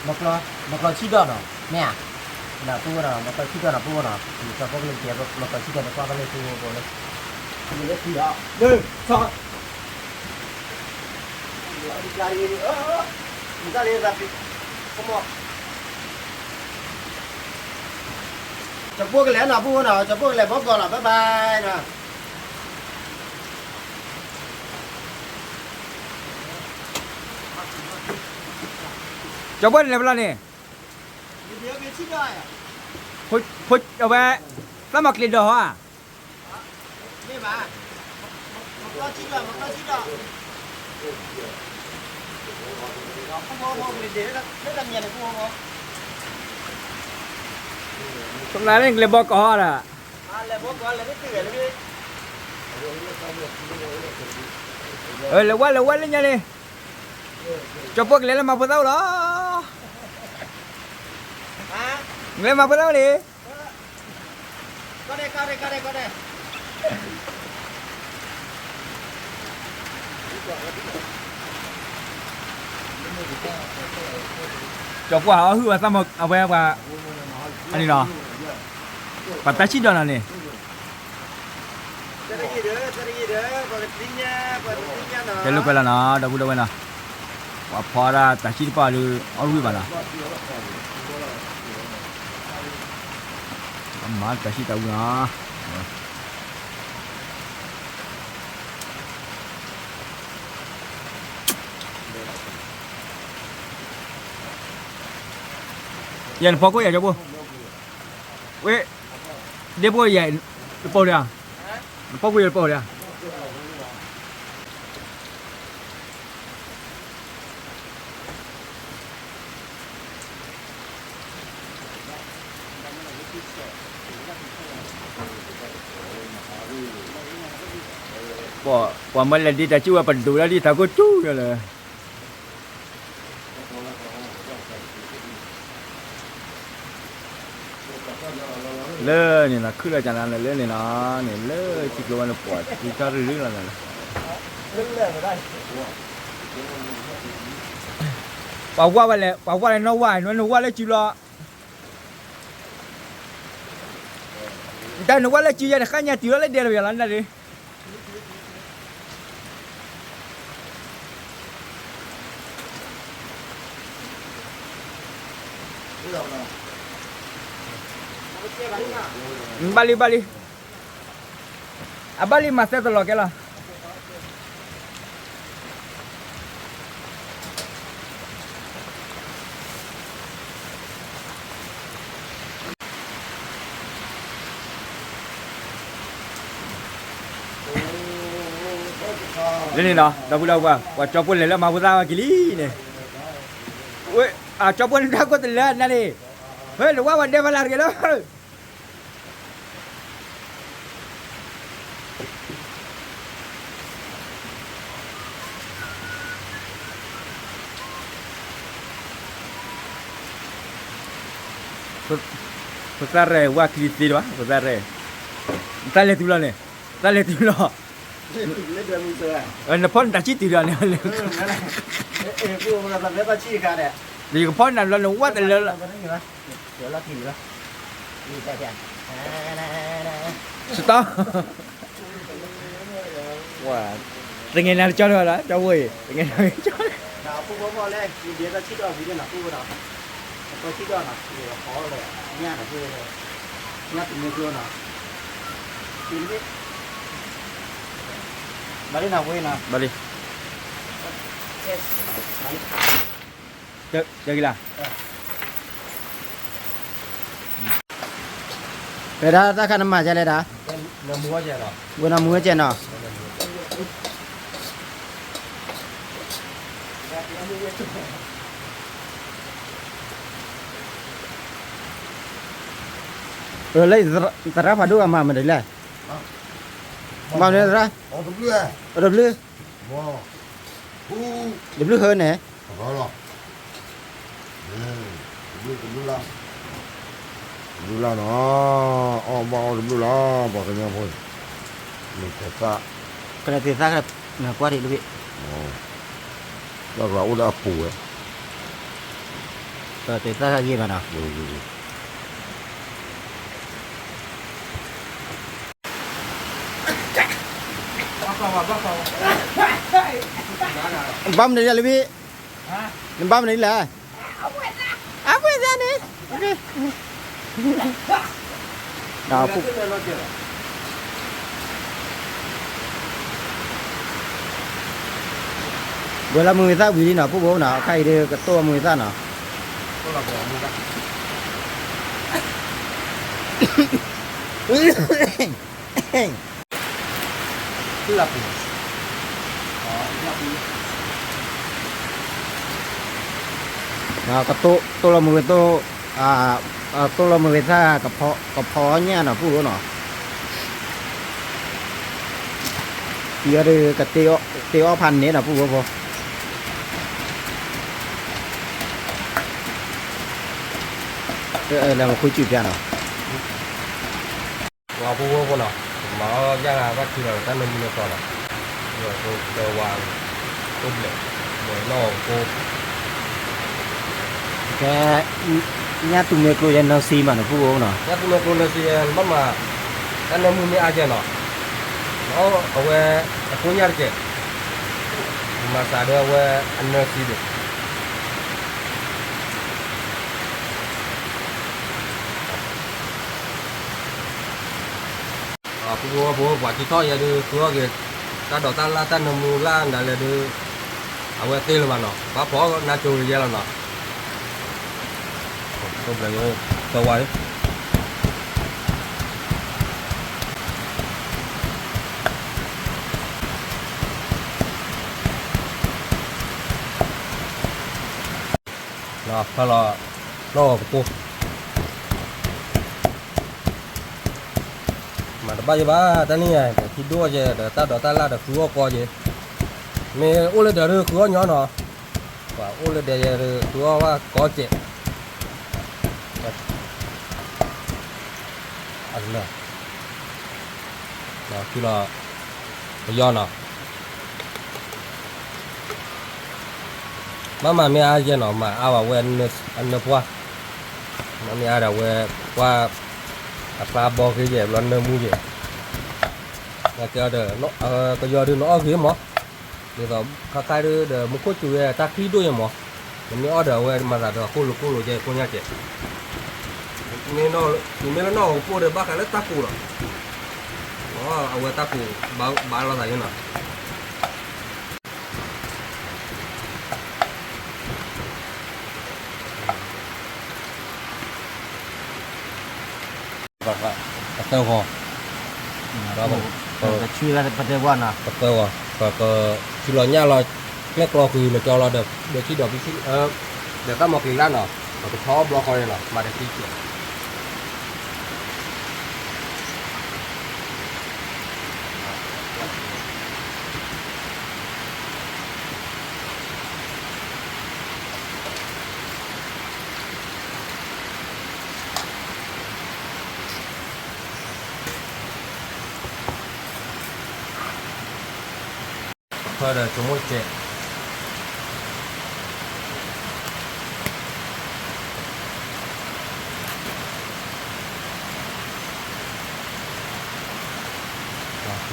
အီၤ, မၤကျီဆံၣ်ဒီးနီၤ မ့ၢ်ဧါ, ပူဖိနီၤ မၤကျီဆံၣ်ဒီးနီၤ ပူဖိနီၤ, ကၠီဖိကလုာ်ကဲ မၤကျီဆံၣ်ဒီးန့ၣ် ကွၢ်ဖဲလဲၣ်ပူဖိဖိလၢ ကၠီဖိကလဲၤနီၤ ပူဖိနီၤ, ကၠီဖိကလဲၤဘီကီးလီၤ bye bye နီၤ, ကၠီဖိန့ၣ်လဲၤဖဲလဲၣ်န့ၣ်, ဖိအဝဲ, သးမၤကျဲၤဒီးဟီဧါ, ကလဲၤဘီကီးဟီဒီး, လဲၤဝဲလဲၤဝဲလၢညါန့ၣ်, ကၠီဖိကလဲၤလၢမၤဖိသၣ်အိၣ်လီၤ, ကလဲၤမၤဖိသၣ်အိၣ်လံ ကၠီဖိအီၣ်ဟုၣ်ဝဲသးမၤအဝဲပှၤ, အန့ၣ်နီၤ, ပှၤတၢ်ဆံၣ်ဒီးနီၤန့ၣ်, တဲလိာ်ကွဲလီၤနီၤ ဒီပုၢ်ဒီဝဲၢ်နီၤ, ပှၤဖီဒၣ်တၢ်ဆံၣ်တပၣ်ဒီး အီၣ်ဟုၣ်ဘၣ်နီၤ, အမၤတၢ်ဆံၣ်တၢ်အူနီၤ ယဲနဖီခိၣ်ယၤကၠီဖိ, ဝဲ, ဒ့ဖိယဲ, တပိာ်ဒၣ်, နဖီခိၣ်ယၤတပိာ်ဒၣ် ပှၤမၢလဲၤဒ့တၢ်စုၣ်ဝဲပဒိၣ်ဒၣ်ဒ်တၢ်ကိၢ်တူၢ်လီၤလၢ လၢန့ၣ်နီၤ ခုၣ်လီၤကနၤလၢန့ၣ်နီၤ, န့ၣ်လၢထံကျိဝဲန့ၣ် ပှၤထံထီၣ်ရ့ၣ်ရ့ၣ်လီၤန့ၣ်လီၤ, ပှၤဝၢ်ဝဲလဲၣ် ပှၤဝၢ်လၢနဝၢ် နဝၢ်လၢစုလီၤ, နတၢ်နဝၢ်လၢစုယၤတဃၣ်ညါတုၤလီၤလၢဒဲးလီၤယၤလီၤနတၢ်န့ၣ် ဘၣ်လံ ဘၣ်လံ, အဘၣ်လံမၤသဲတလီၤကဲလီၤ. လၢန့ၣ်နီၤ ဒီပုၢ်ဒီဝဲၢ် ပှၤကၠီဖိလဲၤလၢမၤဖိသၣ်ဝဲက့ၤလံန့ၣ်, ဝဲ အကၠီဖိန့ၣ်တၢ်ကိၢ်တလၢနၤန့ၣ်, ဖဲနဝၢ်ဝဲဒဲဖဲလၢ်တဂ့ၤလၢ ဖိသၣ်ရဲၣ် ဝၢ်ချံသ့တဘၣ် ဖိသၣ်ရဲၣ်, တၢ်လဲၤတုၤလီၤန့ၣ်, တၢ်လဲၤတုၤလီၤ, နဖီၣ်နတၢ်ဆံၣ်တုၤဒီးန့ၣ်, ယကဖီၣ်နတၢ်လီၤနဝၢ်တလၢလီၤ. စတီၢ်, သငဲးနၤတကၠီလၢၤလီၤ ကၠီဖိအံၤ သငဲးနၤတကၠီလၢၤ ဖိဖိဖိလဲၣ် ယဒဲတၢ်ဆံၣ်ဒီးဝံၤန့ၣ်နီၤ ဖိဖိနီၤ, တၢ်ဆံၣ်ဒီးနီၤ ယကဖီၣ်လၢညၣ်နီၤ ဖိဖိ, ညၣ်တမ့ၢ်ကျိနီၤ, တမ့ၢ် ဘၣ်လံနီၤ, ဘၣ်လံ. တဂ့ၤလၢ်. ပဒၣ်တၢ်ခါနမၤကလဲၣ်ဒၣ်, ဝဲနီၢ်မူဝဲကဲနီၤ. လၢသရၣ်ဖးဒိၣ်အမၤမနုၤလဲၣ်, မၤမနုၤသရၣ်, တဘျုး, တဘျုးဟၢန့ၣ်, တဘျုးလၢ်, တဘျုးလၢ်နီၤ, အီၣ်ဘၣ်အီၣ်တဘျုးလၢ် ပှၤကညီဖိ, မ့ၢ်သး, ကလဲၤသ့ၣ်သၣ်နကွၢ်ဒံးတဘ့ၣ်, ဘၣ်ကျါအိၣ်ဒီးအပူၤဝဲ, သ့ၣ်သၣ်ဂ့ၤဘၣ်နီၤ. ဘၣ်မနုၤလဲၣ်လၢဘ့ၣ်, နဘၣ်မနုၤလဲၣ်, အဝဲသးန့ၣ်, ဝဲလၢမုၢ်ဝံၤသၣ်ဝံၤလံနီၤ ပူၣ်ဘိနီၤ, အခါအံၤဒုးကတိၢ်မုၢ်ဝံၤသၣ်နီၤ. ကတိၢ်လီၤမုၢ်ဝံၤသၣ်, တိၢ်လီၤမုၢ်ဝံၤသၣ်, ကဖီညၣ်နီၤ ပူၣ်ဘိနီၤ, ယီၤဒုးကတ့အီၣ်ဖးန့ၣ်နီၤ ပူၣ်ဘိဖိ, လဲၤမၤဃုစူၣ်ပျၢ်နီၤ. ပှၤဖိဝဲဖိနီၤ, မၤအီၣ်ယၣ်ဂၤဘၣ်ထံလီၤတၢ်နၢမူနၢသီနီၤ, ဒီးတဝါ, တိဘျဲၣ်, ဒီးနီၢ်အီၣ်ကဖိ, ကဲ, ညၣ်သူမ့ၢ်ကျိယဲနၢစံမးနီၤ ပူၣ်ဘိနီၤ, ညၣ်သူမ့ၢ်ကျိနၢစံယဲ ဘၣ်မၤ, တၢ်နၢမူမ့ၢ်အါယဲနီၤ, အဝဲ, အကိညၣ်တကဲး, မၤစးဒီးအဝဲ, အနၢစံဒီး ပှၤဖိဝဲဖိ ပှၤထံထီၣ်ယဲဒုး ဃုအီၣ်က့ၤ, တၢ်ဒိးတၢ်လၣ်တၢ်နၢမူလၢ်နၤလဲၣ်ဒုး, အဝဲသ့လၢၤဘၣ်နီၤ ပှၤဖီနါကၠိၤယဲလီၤနီၤ, တဝါ, ဖဲလီၤ, နီၢ်အီၣ်ကဖိ မၤတဘၣ်ယဲဘၣ် တၢ်န့ၣ်ယဲ ဒီးထံဒိၣ်ယဲ ဒီးတၢ်ဒိးတၢ်လၣ်ဒီးဃုအီၣ်ကီယဲ, မ့ၢ်အိၣ်လၢဒၢးဒုးဃုအီၣ်ညီနီၤ, ပှၤအိၣ်လၢဒၢးယဲဒုးဃုအီၣ်ဘၣ်ကီကဲး, အလၢ, ဒီးထံလီၤ, ပယီၤနီၤ မ့ၢ်မၤမ့ၢ်အါယဲနီၤ မၤအါဝဲအနၢပှၢ်, မ့ၢ်မ့ၢ်အါဒီးဝဲ, ပှၢ်, အဖျါဘီဃ့ယဲ ဘျီနၢမူယဲ, ကဲဒီး, ကယီၤဒုးနအီၣ်ဂ့ၤမး, ဒ်သိးခါခါဒုးဒီးမူခိၣ်စူၤဝဲတၢ်ချံဒိၣ်ယဲမး, နမ့ၢ်အီၣ်ဒီးအဝဲမၤသးဒီးကိၣ်လိာ်ကိၣ်လိာ်ယဲကိၣ်ညါကဲး, မ့ၢ်လၢနီၢ်အီၣ်ကဖိဒီးဘၣ်ဃးလၢတၢ်ကိၢ်လီၤ, အဝဲတၢ်ကိၢ်, ဘၣ်လီၤသးယဲနီၤ ပသၢဂီၤ, ပဆူလၢပတဲဝါနီၤ, ပသၢဂီၤ, ပက, ဆူလီၤညၣ်လီၤ, ကျဲၣ်ကျီဃုာ်လၢကၠီလီၤဒီး, ဒီးထံဒီးဖံ, ဒီးတၢ်မီၤကလံၤလၢ်နီၤ, ပကဆီဘျီဃီန့ၣ်နီၤ မၤတသံကဲး ဖၢဒီးဆိက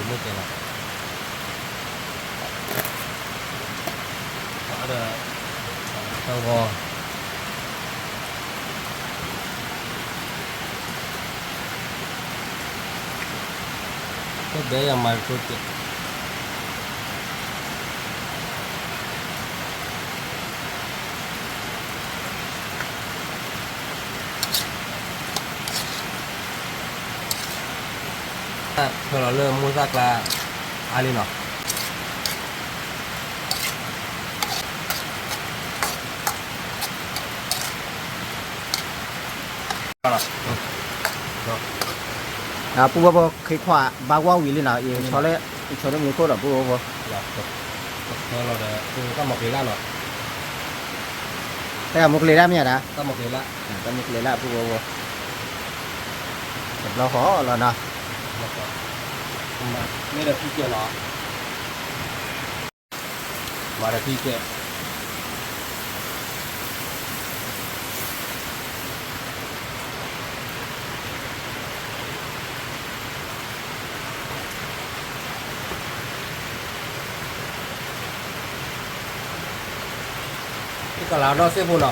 မိၣ်ကဲး, ဆိကမိၣ်ကဲးလီၤ, ဒီး, သၢဂီၤ တဘဲယမၤတကဲး, ဖၢလီၤလၢမိၢ်သၣ်ကျါ အါလံနီၤ. ပူဖိဖိ ခံခွါဘၣ်ကွၢ်ဝံၤလံနီၤ, အံၤဆီလၢ အံၤဆီလၢမ့ၢ်ခိၣ်ဒီးပူဖိဖိ, ဖၢလီၤဒီး တၢ်မၤကျဲၤလၢ်နီၤ, တၢ်မၤကျဲၤလၢ်မ့ၢ်ဧါဒၣ်, တၢ်မၤကျဲၤလၢ်ပူဖိဖိ, တဘျီဃီလီၤနီၤ, မ့ၢ်ဒီးဖံကဲလီၤ. မၤဒီးဖံကဲ ကလၤဒီးစ့ၢ်ဖိနီ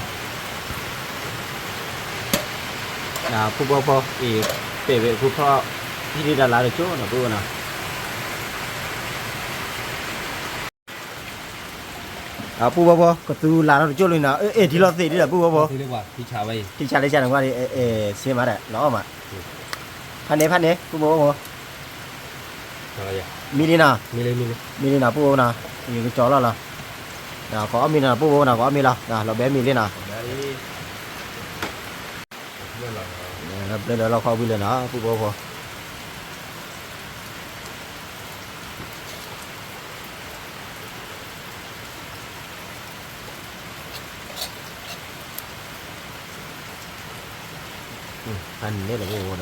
ၤ, ပူဖိဖိ အံၤ ပဲာ်ဝဲအဖုဖီၣ် ဟံၣ်ဒံးတၢ်လါတကၠိၢ်နီၤ ပူဖိနီၤ. ပူဖိဖိ ကသူလၤထီၣ်တကၠိၢ်လံနီၤ, အဲၣ်ထံလီၤသ့ၣ်ဒံးဒီးပူဖိဖိ, ထံဆးလၢဆးန့ၣ်ကွၢ်ဒံး အဲၣ်စ့မးဒီး လီၤအီၣ်မး, ဖးန့ၣ် ဖးန့ၣ် ပူဖိဖိ, မံလံနီၤ, မံလံနီၤ ပူဖိဖိနီၤ, ယကကၠီလီၤလီၤ, ကအီၣ်မ့ၤနီၤ ပူဖိဖိနီၤ, ကအီၣ်မ့ၤလီၤ, လီၤဘဲမ့ၤလံနီၤ, ဘျၢလၢလီခီဝံၤလၢနီၤ ပူဖိဖိ ဖးန့ၣ်လၢပူဖိဖိဒီး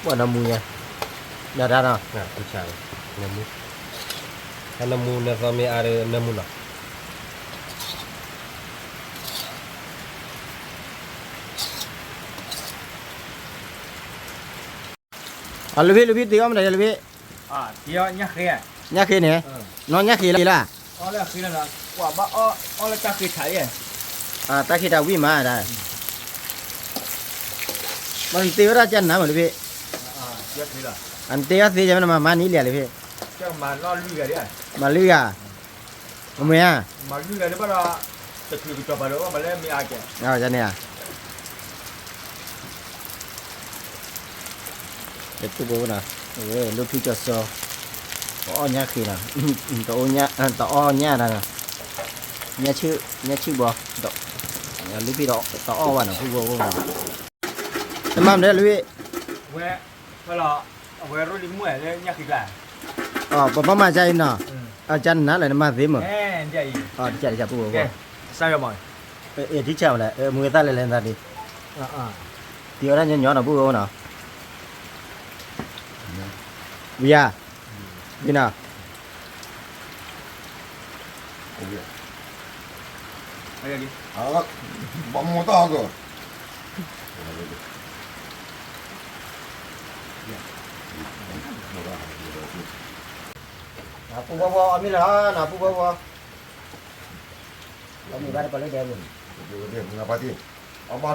ပှၤနၢမူညါ, နဒါနီၤ, နမူ, နမူ နသီမ့ၢ်အါဒီးနမူနီၤ. အလၢဖံ လၢဖံ တ့အီၣ်မနုၤလဲၣ်လၢဖံ, ညၣ်ဃ့န့ၣ်, နီၢ်ညၣ်ဃ့လၢ်, တၢ်ဃ့တၢ်ဝံၣ်မးဒၣ်, မ့ၢ်နတ့ဝဲဒၣ်ကနၤမးလၢဖံ, အနတ့အီၣ်သ့ယမ့ၢ်နမၤမၤနံၤလံလၢဖံ, မၤလွံၢ်ဂၤ, မ့ၢ်ဧါ, မၤလွံၢ်ဂၤ, န့ၣ်ဧါ. ပူဖိဖိနီၤ, လၢဖံကၠီစီၤ, တအီၣ်ညၣ်ဃ့နီၤ, တအီၣ်ညၣ်, တအီၣ်ညၣ်ဒၣ်နီၤ, ညၣ်ဆံၣ်ဘီ, လၢဖံတအီၣ်ဘၣ်နီၤ ပူဖိဖိနီၤ, တမၤမနုၤလၢဖံ, ဝဲ, ဝဲလီၤ, အဝဲရိၣ်လံမုၢ်လၢညၣ်ဃ့ကျါ, ပဘၣ်မၤကါအံၤနီၤ, ကနၤလဲၣ်နမၤသ့မး, တကးတကးပူဖိဖိ, အဲၣ်ထံဆးမးလဲၣ် မူသၣ်လဲၤလဲၤနသးဒံး, တံၤဝဲဒၣ်ညီညီနီၤ ပူဖိဖိနီၤ, ဝံၤဧါ, ဝံၤနီၤ, ဘၣ်မိၢ်တၢ်အီၣ်ကၢ, ပူဖိဖိ အီၣ်မ့ၤလီၤနီၤ ပူဖိဖိ, အီၣ်မ့ၤဘၣ်တပှၤလၢဒဲးမုၢ်, အီၣ်ဘၣ်တ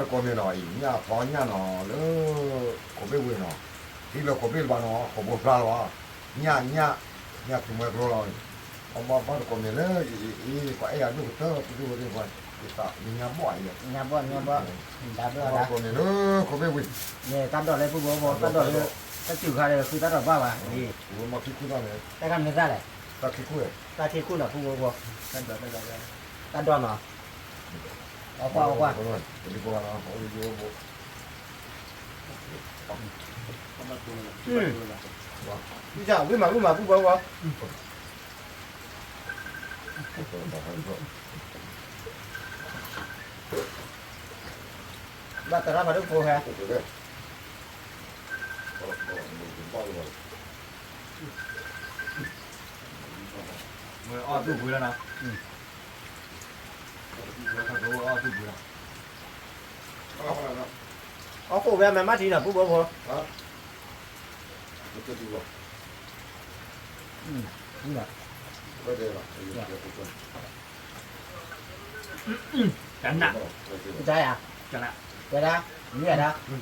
ကိးမ့ၤနီၤ အံၤ ညၣ်ဖီညၣ်နီၤ လၢ ခိးဘ့ၣ်ဝ့ၤနီၤ, ထံလၢခိးဘ့ၣ်လၢၤဘၣ်နီၤ ခိးဘိဖျါလီၤ, ညၣ်ညၣ်, ညၣ်ထူမဲကျိလီၤ, အီၣ်ဘၣ်ဘၣ်တကိးမ့ၤလၢ အံၤ အံၤ ပှၤအဲၣ်ယၤဒိၣ်ကတၢၢ် ပဒိၣ်ဝဲသ့ၣ်ပှၤ, ယသးမ့ၢ်ညါဘီၣ်အံၤ, ညါဘီၣ် ညါဘီၣ်, ဘၣ်တကိးမ့ၤလၢခိးဘ့ၣ်ဝ့ၤ, တၢ်ဒိးလၢပူဖိဖိ တၢ်ဒိးလၢ, တၢ်စူၤခါဒီး ဃုသၣ်ဒီးဘၣ်ဘၣ်, ဝဲမၤခံခိၣ်သၣ်န့ၣ်, တၢ်ခါမနုၤသၣ်လဲၣ်, တၢ်ခံခိၣ်, တၢ်ခံခိၣ်နီၤ ပူဖိဖိ, တၢ်ဒိးနီၤ, အီၣ်ကွၢ်အီၣ်ကွၢ်, ဝံၤမၤဝံၤမၤပူဖိဖိ, ဘၣ်သရၣ်ဖးဒိၣ်ဖိဟဲ, အီၣ်သူၣ်ဘှံးလီၤနီၤ, အီၣ်သူၣ်ဘှံးလီၤ, အီၣ်ဃိၣ်ဝဲမၤမၤထံနီၤ ပူဖိဖိ, ကနၣ်, ကနၣ်, ဝဲဒၣ်, မ့ၢ်ဝဲဒၣ်, မ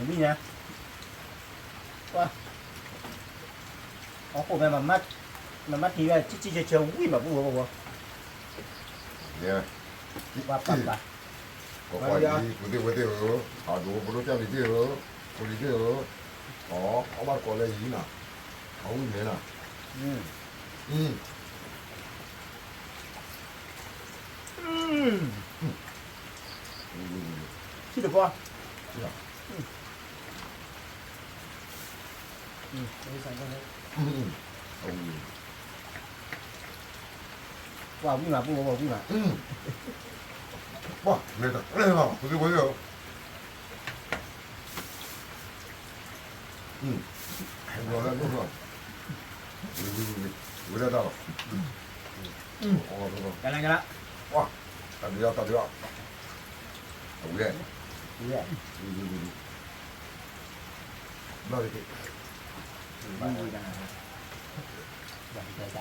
့ၢ်ညါ, အဃိမ့ၢ် မမါထံၣ်ဝဲ ဆံဆံဆၢဆၢဝံၤမး ပူဖိဝဲဖိ, ပှၤပှၤပှၤ, ပှၤပှၤအံၤ ပူသ့ၣ်ဝဲသ့ၣ်ဧၢ, အဒိပဒိၣ်ကၢ်လံၤသ့ၣ်ဧၢ, ဖိလံၤသ့ၣ်ဧၢ, အီၣ်ဘၣ်တကိးလၢအံၤနၤ, အဝံၤမ့ၢ်နၤ, ထံတပီၢ်, ပှၤဝံၤမး ပူဖိဝဲဖိဝံၤမး, ပှၤမ့ၢ်တၢ်ကျဲလီၤ ပူသ့ၣ်ဝဲသ့ၣ်ဧၢ, ဟဲဘျီလၢဒိၣ်ထီၣ်, ဝံၤဝံၤဝံၤဝံၤ ဝံၤလၢတၢ်လီၤ, ပှၤ တၢ်ဒုးအီၣ် တၢ်ဒုးအီၣ်, အဝံၤလဲၣ်, ဝံၤဝံၤဝံၤဝံၤ, ဘျီတက့ၢ်,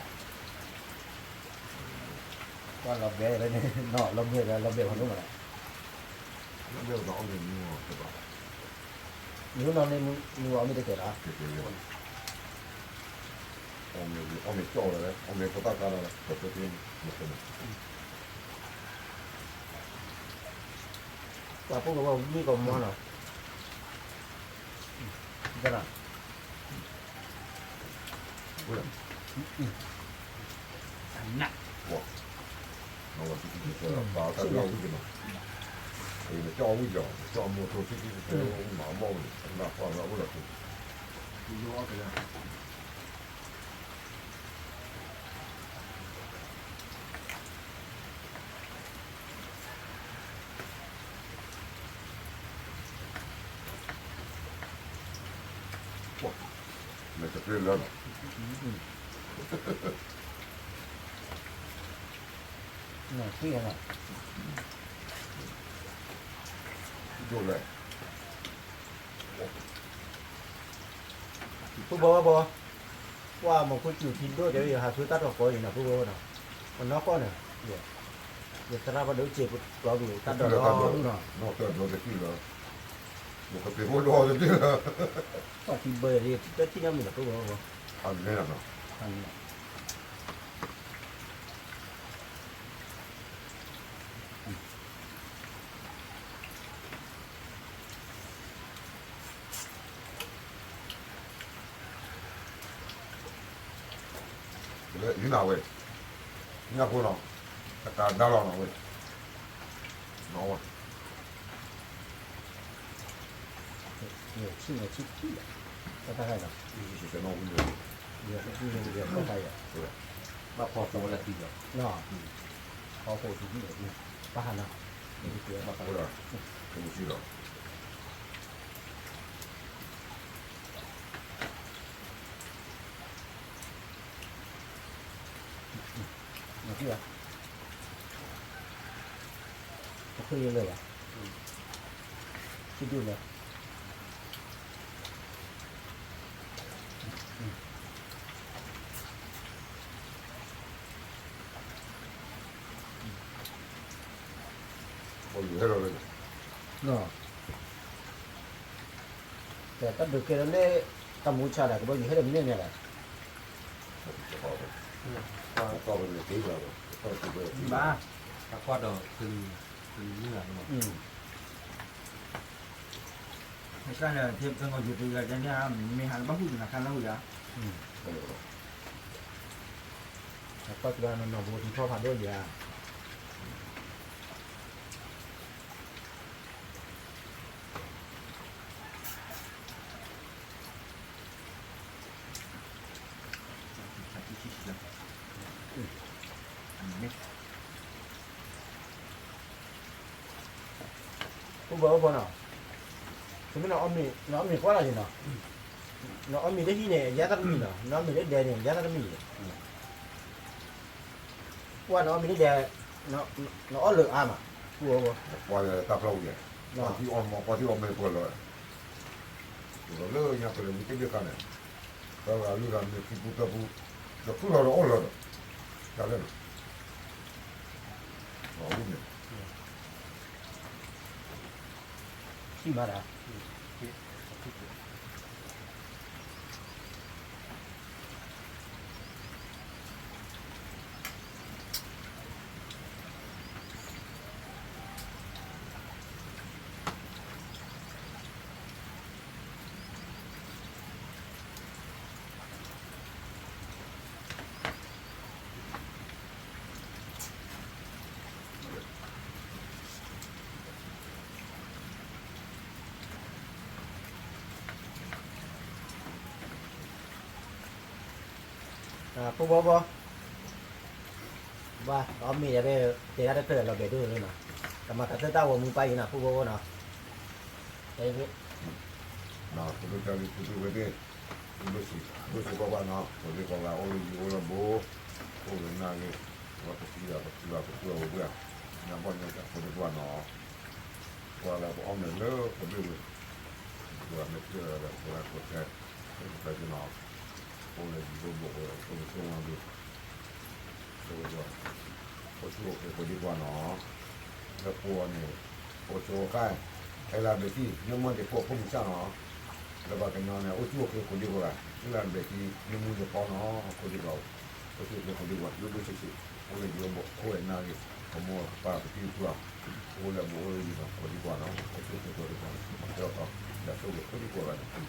ကွၢ်လီၤဘဲလၢန့ၣ် နီၢ်လီၤဘဲလၢလီၤဘဲဖးဒိၣ်မး, လီၤဘဲပှၤအီၣ်မ့ၤမ့ၢ်တကဲး, မ့ၢ်နီၢ်လၢမ့ၢ်အီၣ်မ့ၢ်တကဲးလီၤ, အီၣ်မ့ၤကၠီၣ်လီၤလၢ အီၣ်မ့ၤကၠီၣ်လီၤလၢ အီၣ်မ့ၤဖိသၣ်ခါလီၤလၢ ပှၤကသ့မ့ၢ်တကဲး, ပှၤဖိကဝီၤဝံၤကီးမီၤနီၤ, ပှၤ နဝၤဆံဆံဆၢဆၢ ပှၤတၢ်ဒုးအီၣ်ဝံၣ်ကနီၤ, နကၠီၣ်အီၣ်ဝံၣ်ကီး နကၠီၣ်အီၣ်မိၢ်ထိၣ်ဆံဆံဆၢဆၢ မၤအီၣ်ဘၣ်ဝံၣ် နကွၢ်လၢအအိၣ်ဒီးသူ နတပျ့ၤလၢနီၤ, ဒိၣ်လဲၣ်, ဖိဘီဖိ, ပှၤမၤခိၣ်စူၤထံဒိၣ်တဲဝဲ ယဟးဆူတၢ်ထီၣ်ကီအံၤနီၤ ဖိဘီဖိနီၤ, ပနီၢ်ကီၢ်န့ၣ်, ယသရၣ်ဘၣ်ဒိၣ်စ့ၢ်ကီးပျီပူၤ တၢ်ဒိၣ်ဒိၣ်ဒိၣ်နီၤ, နီၢ်တၢ်ဒိၣ်တထံၣ်လီၤ, ပကသ့ၣ်ဖိဒိၣ်တထံၣ်လီၤ, ပှၤထံဘၢယၤ တထံၣ်နီတမံၤလီၤ ဖိဘီဖိ, အန့ၣ်နီၤ လၢအံၤနၤဝဲ, ညၣ်ဖိနီၤ, တကးဒါလီၤနီၤဝဲ, နီၤဝဲ, ဆံဆံဆံဆံ, တၢ်တၢ်ဂၤနီၤ, ဘၣ်ဖီၣ်သဝီလၢတံၢ်ဒီး, ဖီၣ်ဃိးဆံဆံ, ဘၣ်ဟးနီၤ, ဘၣ်ဖီၣ်, ကမူၣ်ဆံလီၤ. တခွံလၢာ်ဘၣ်, ဆံဒူၣ်လၢာ်, ပယူၤဟဲလီၤလၢ, တၢ်ဒုးကဲလၢလၢ တၢ်မူဆါဒီး ကဘီယူၤဟဲဒီးမ့ၢ်န့ၣ်လီၤ, ဘၣ်, တၢ်ကွၢ်ဒီး ကလံၤမုၢ်ဂၤလီၤ, မ့ၢ်ဟးလၢဘၣ်ဟူးနၤခါလၢဟူးယၤ, တၢ်ကွၢ်ကဒါနီၢ်နီၢ်ဘိထံထီၣ်ဖးဒိၣ်ယၤ အိၣ်ဘၣ်အိၣ်ဘၣ်နီၤ, တမ့ၢ်နအီၣ်မ့ၤ နအီၣ်မ့ၤကွၢ်လီၤယံၤနီၤ, နအီၣ်မ့ၤတဟံၣ်န့ၣ် ယါတၢ်တမံၤနီၤ, နအီၣ်မ့ၤတဒဲန့ၣ် ယါတၢ်တမံၤန့ၣ်, ကွၢ်နအီၣ်မ့ၤတဒဲ, နအီၣ်လၢအါမး, ပှၤတၢ်ဖျီဝံၤ, ပှၤထံအီၣ်မ့ၤ ပှၤထံအီၣ်မ့ၤပှၤလီၤ, လၢညါပလဲၤဝံၤတဘ့ၣ်ခါန့ၣ်, တၢ်ဂၤလုၢ်ဂၤမ့ၤခံပူတၢ်ပူ, ဒီးခုၣ်လီၤဒီးအီၣ်လီၤဒီး, တၢ်လဲၣ်နီၤ, အဝံၤန့ၣ် ထံၣ်မးဒၣ်, ထံၣ်, ထံၣ်, ထံၣ်, ထံၣ်, ဖိဘိဖိ, ဘၣ် အီၣ်မ့ၢ်ယၤဖဲ တဲဒၣ်တဖျၢၣ်လီၤဘဲၣ်ဒိၣ်လီၤနီၤ, ကမၤကသၢတၢ်ဂီၤမူပၢ်အံၤနီၤ ဖိဘိဖိနီၤ, ဖိဒိၣ်တၢ်လံ ဖိဒိၣ်ဝဲသ့ၣ်, ဒိၣ်စ့ၢ်ကီးဘၣ်နီၤ ကိးဒံကိးဂၤ အိၣ်လၢယံၤအိၣ်လၢဘူး, အိၣ်လၢနၢ်ဂ့ၤ, ပကသံဘၣ် ပကသံဘၣ် ပကသံဘၣ် ပကသံဘၣ် ညါဘီၣ်ညါကး ဖိဒိၣ်ကွၢ်နီၤ, ကွၢ်လၢပအီၣ်မ့ၢ်လၢပဒိၣ်ဝဲ, ပှၤမ့ၢ်ကၢၢ်လၢပှၤကိးတဲ, ပကသံနီၤ, အိၣ်လၢယံၤအိၣ်ဘူး အိၣ်လၢဆိၣ်ဝါဘ့ၣ် ဆိၣ်ဝါ, အိၣ်ဆူၣ်အိၣ်ချ့ကိးဒံကွၢ်နီၤ, လၢပှၤန့ၣ်, အိၣ်ဆိၣ်အိၣ်ချ့, ဟဲလၢဘ့ၣ်ထံၣ် မ့ၢ်မီၢ်ဒ့းကိးဖိမုၢ်ဆၣ်နီၤ, လၢပှၤကညီန့ၣ် အိၣ်ဆူၣ်အိၣ်ချ့ကိးဒံကွၢ်, ဟဲလၢဘ့ၣ်ထံၣ် မ့ၢ်မူဒ့းပီနီၤ ကိးဒံကွၢ်, အိၣ်ဆူၣ်အိၣ်ချ့ကိးဒံကွၢ် ဒိၣ်ဒိၣ်ဆံးဆံး, အိၣ်လၢယံၤအိၣ်ဘူး အိၣ်ဝဲနၢ်ဂ့ၤ, ကမိၢ်ကပၢ်ကသံကွၢ်, အိၣ်လၢဘူးအိၣ်လၢယံၤနီၤ ကိးဒံကွၢ်နီၤ အိၣ်ဆူၣ်အိၣ်ချ့ကိးဒံကွၢ်, ဒီးယွၤဆိၣ်ဂ့ၤကိးဒံကွၢ်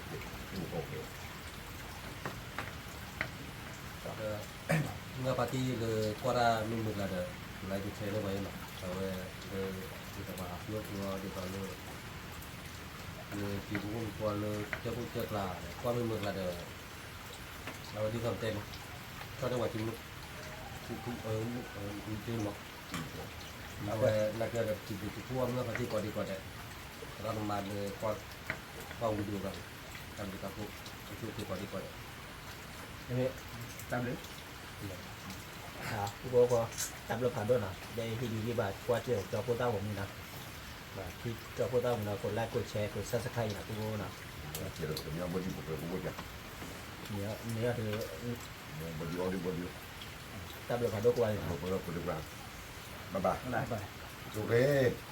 ဂၤန့ၣ် မုၢ်ပှၢ်တၢ်, မုၢ်ဂၤပၢ်တံၢ်လၢကွၢ်တၢ်မုာ်မုာ်ကျါဒီး, ကlikeကshareန့ၢ်ပှၤယဲနီၤ, အဝဲ, လၢ, တၢ်ပှၤဟးဖျိးဖျိးဒ်သိးလၢ, လၢတံၤဖိမုၣ်ဖိလၢတၢ်ဖိတၢ်ကျါဒီး ကွၢ်မုာ်မုာ်ကျါဒီး, အဝဲဒ်သိးပတဲန့ၣ်, ကၠီၣ်တဲဝဲစုမုၣ်, စုမုၣ်, မုၣ်တ့မး, အဝဲနာ်က့ဒီး ပစံးဘျုးစံးဖှိၣ်မုၢ်ဂၤပၢ်တံၢ်ကိးဒံကိးဒဲး, သရၣ်သမါလၢ, ကွၢ်ဝံၤဒံးဘၣ်, တၢ်ဘျုးတၢ်ဖှိၣ်, အိၣ်ဆူၣ်အိၣ်ချ့ကိးဒံကိးဒဲး, တၢ်ဘျုး, ဖိဖိဖိ, တၢ်ဘျုးဖးဒိၣ်နီၤ ဒီးဟ့ၣ်ဒုးယံၢ်ဘၣ်ကွၢ်စၢၢ်ကၠီဖိသၣ်ဂီၤမူနီၤ, ကၠီဖိသၣ်ဂီၤမူနီၤ ကိးlikeကိးshareကိးsubscribeနီၤ ဖိဖိနီၤ, မ့ၢ်အီၤဒုး, တၢ်ဘျုးဖးဒိၣ်ကိးဂၤန့ၣ်, bye bye, ဆိၣ်ဂ့ၤ